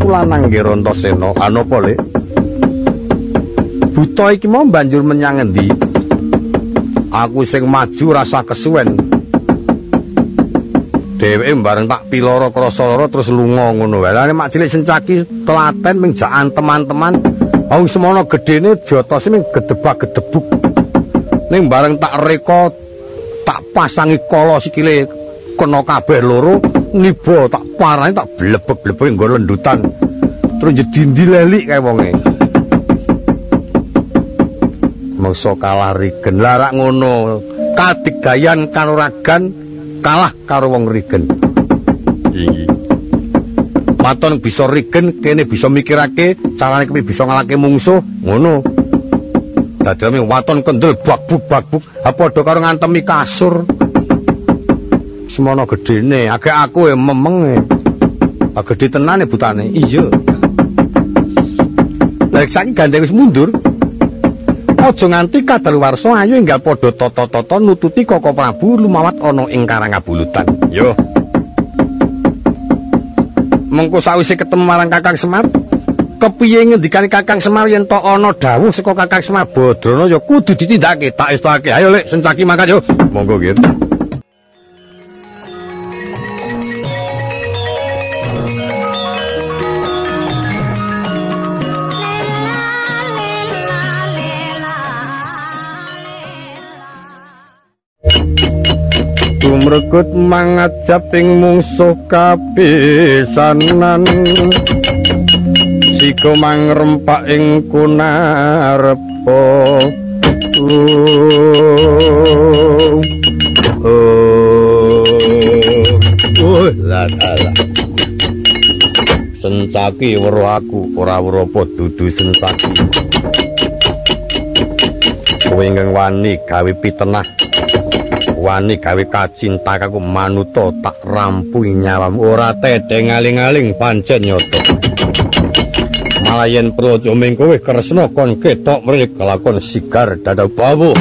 Aku lanang nggih Antasena. Anapa, Lek? Buta iki mau banjur menyang endi? Aku sing maju rasa kesuwen. Dheweke bareng tak piloro krasa lara terus lunga ngono wae. Lah mak cilik Sencaki telaten ming jak teman-teman. Wong semono gedene jotose ming gedebak-gedebuk. Ning bareng tak reka tak pasangi kala sikile kena kabeh loro, ngiba tak parani tak blebek-blebek nggo lendutan. Terus jedindi lelik kae wonge. Mangsa kalah rigen. Lah rak ngono, kadigayan kanuragan kalah karo wong rigen. Inggih. Waton bisa rigen, kene bisa mikirake carane kepiye bisa ngalahke mungsuh, ngono. Dadene waton kendel bakbuk-bakbuk, ha padha karo ngantemi kasur. Semono gedene, agek aku e memenge. Ha gedhe tenane butane. Iya. Lah saiki gandeng wis mundur. Aja nganti kadaluwarsa, ayo enggal padha tata-tata nututi Koko Prabu lumawat ana ing Karangabulutan. Yo. Mengko sawise ketemu marang Kakang Semar, kepiye ngendikane Kakang Semar yen to ana dawuh saka Kakang Semar Badrana ya kudu ditindakake, tak estake. Ayo Lek, Sencaki mangkat yo. Monggo nggih. Tumregut mangajap ing mungsuh kapisanan, sika mangrempak ing kunarepa. Lah lah. Sencaki weruh aku, ora weruh apa dudu Sencaki. Kowe ingkang wani gawe pitenah, wani gawe kacinta aku manuta tak rampungi nyawamu, ora tedheng aling-aling pancen nyata. Malah yen praja ming kowe Kresna kon ketok mrene kelakon sigar dada bawu.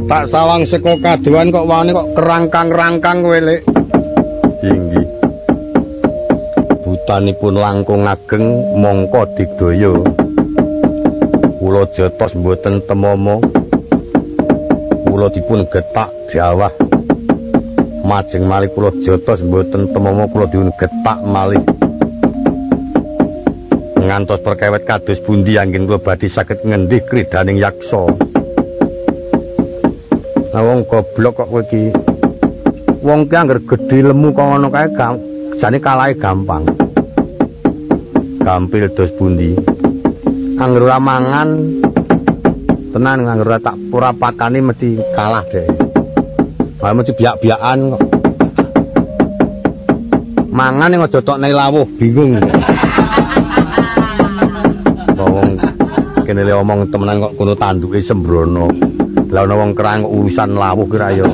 Tak sawang saka kaduan kok wani kok kerangkang-rangkang kowe, Lek. Inggih. Butanipun langkung ageng mongko digdaya. Kula jotos mboten temomo. Kula dipun getak jawah. Majeng malih kula jotos mboten temomo, kula dipun getak malih. Ngantos perkewet kados pundi anggen kula badhe saged ngendih kridaning yaksa. Lah wong goblok kok kowe iki. Wong ki angger gedhe lemu kok ngono kae jane kalahe gampang. Gampil dos pundi. Angger ora mangan tenan, angger ora tak ora pakani mesti kalah deh. Malah mesti biak-biakan kok. Mangan ning aja tok nek lawuh bingung. Wong kene le omong temenan kok kono tanduke sembrono. Lah ana wong kerang kok urusan lawuh kira ya.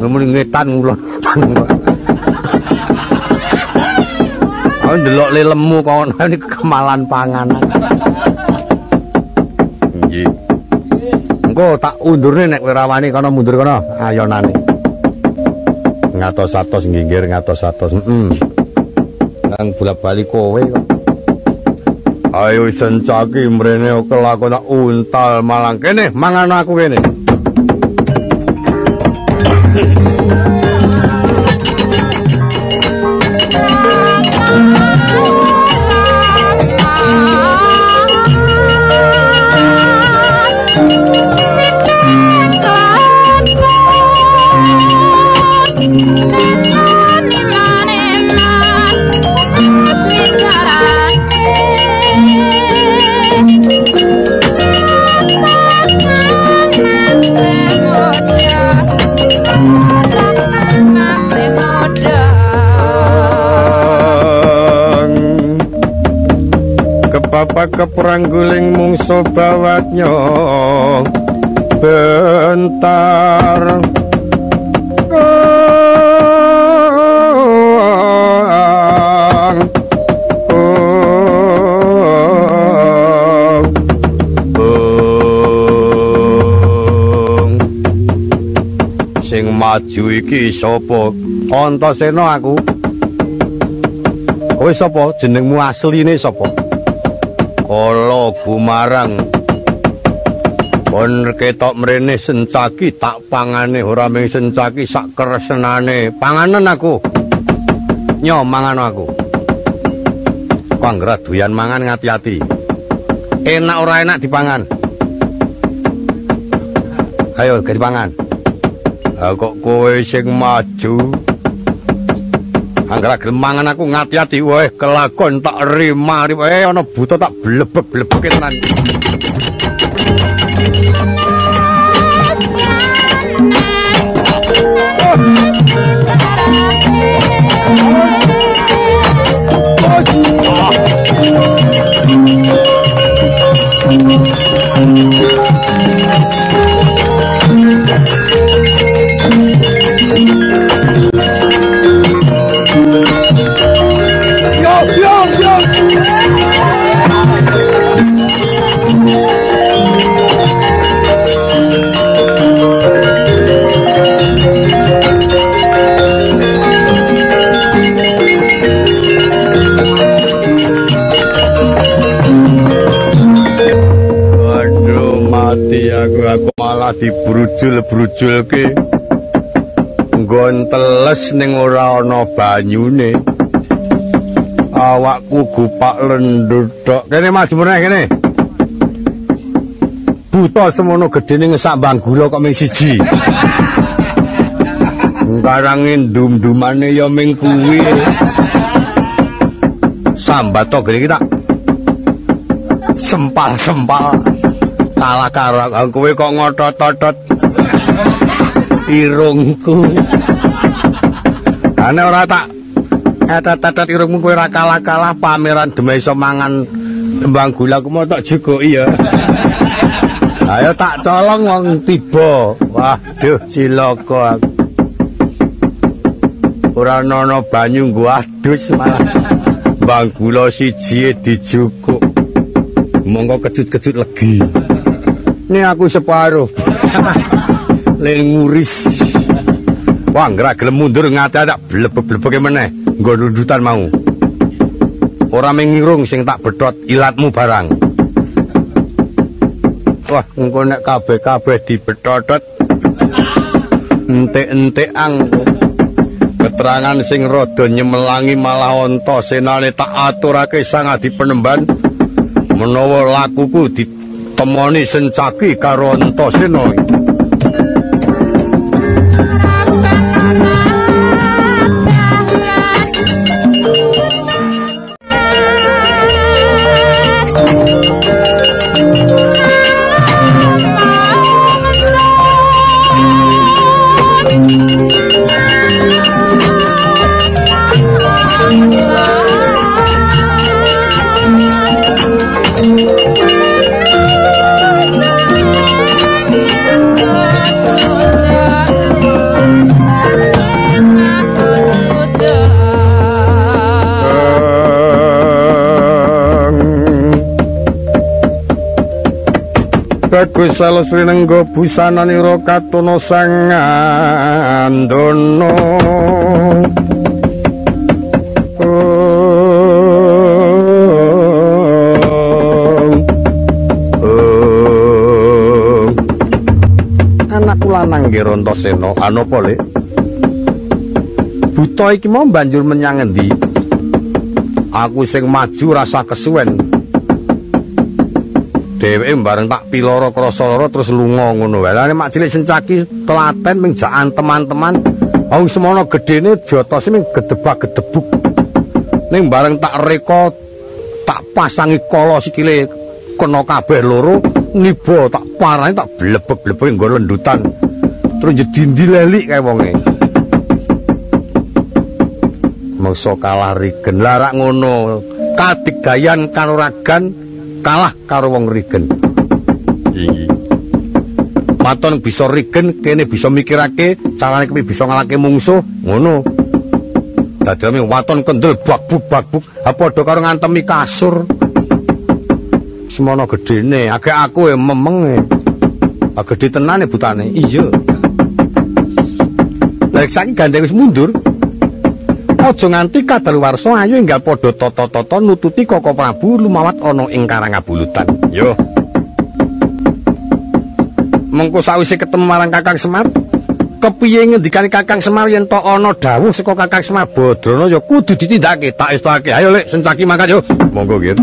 Muni ngetan ngulon. Aku ndelok le lemu kok ngono iki kemalan panganan. Nggih. Engko tak undurne nek kowe ra wani kono mundur kono ayonane. Ngatos-atos nggih ngatos-atos. Heeh. Nang bolak-balik kowe kok. Ayo Sencaki mrene kelakon tak untal malang kene mangan aku kene. Cakep rangguling mungso bawatnya bentar. Sing maju iki sapa? Antasena aku. Kowe sapa? Jenengmu asline sapa? Kala Gumarang. Kon ketok mrene sencaki tak pangane, ora mung sencaki sak keresenane. Panganen aku. Nyo mangan aku. Kok anggere doyan mangan ngati-ati. Enak ora enak dipangan. Ayo gak dipangan. Ha kok kowe sing maju. Anggere gelem mangan aku ngati-ati, weh kelakon tak rima, ana buta tak blebek-blebeke tenan. Aku malah dibrujul-brujulke nggon teles ning ora ana banyune. Awakku gupak lendut tok. Kene maju meneh kene. Buta semono gedene ngesambang gula kok ming siji. Karange ndum-ndumane ya ming kuwi. Sambat to gede iki tak sempal-sempal. Kalah karo kowe kok ngotot-otot irungku. Ane ora tak etet-etet irungmu kowe ora kalah-kalah pameran demi iso mangan tembang gula ku mau tak jukuki ya. Ayo tak colong wong tiba. Wah, duh cilaka aku. Ora ana banyu nggo adus malah tembang gula siji dijukuk. Monggo kecut-kecut legi. Ini aku separuh. Le nguris. Wah, ngerak gelem mundur ngati tak blebek-blebeke meneh nggo lundutan mau. Ora mung ngirung sing tak bedhot ilatmu barang. Wah, engko nek kabeh-kabeh dibethotot entek-entekang. Keterangan sing rada nyemelangi malah Antasenane tak aturake Sang Adi Penemban menawa lakuku ditemoni sencaki karo Antasena. Bagus Salus rinenggo busananira katuna sangandana. Anakku lanang nggih Antasena, anapa Lek? Buta iki mau banjur menyang endi? Aku sing maju rasa kesuwen. Dheweke bareng tak piloro krasa lara terus lunga ngono wae. Lah nek mak cilik sencaki telaten ming jak teman-teman. Wong semono gedene jotose ming gedebak-gedebuk. Ning bareng tak reka tak pasangi kala sikile kena kabeh loro, niba tak parani tak blebek-blebek nggo lendutan. Terus jedindi lelik kae wonge. Mangsa kalah rigen. Lah rak ngono, kadigdayan kanuragan kalah karo wong rigen. Inggih. Waton bisa rigen kene bisa mikirake carane kepiye bisa ngalahke mungsuh ngono. Dadane waton kendel bagbuk-bagbuk padha karo ngantemi kasur. Semono gedene, agek aku e memenge. Gedhe tenane butane. Iya. Lah saiki gandeng wis mundur. Aja nganti kadaluwarsa ayo enggal padha tata-tata nututi Koko Prabu lumawat ana ing Karangabulutan. Yo. Mengko sawise ketemu marang Kakang Semar, kepiye ngendikane Kakang Semar yen to ana dawuh saka Kakang Semar Badrana ya kudu ditindakake, tak estake. Ayo Lek, sencaki mangkat yo. Monggo nggih.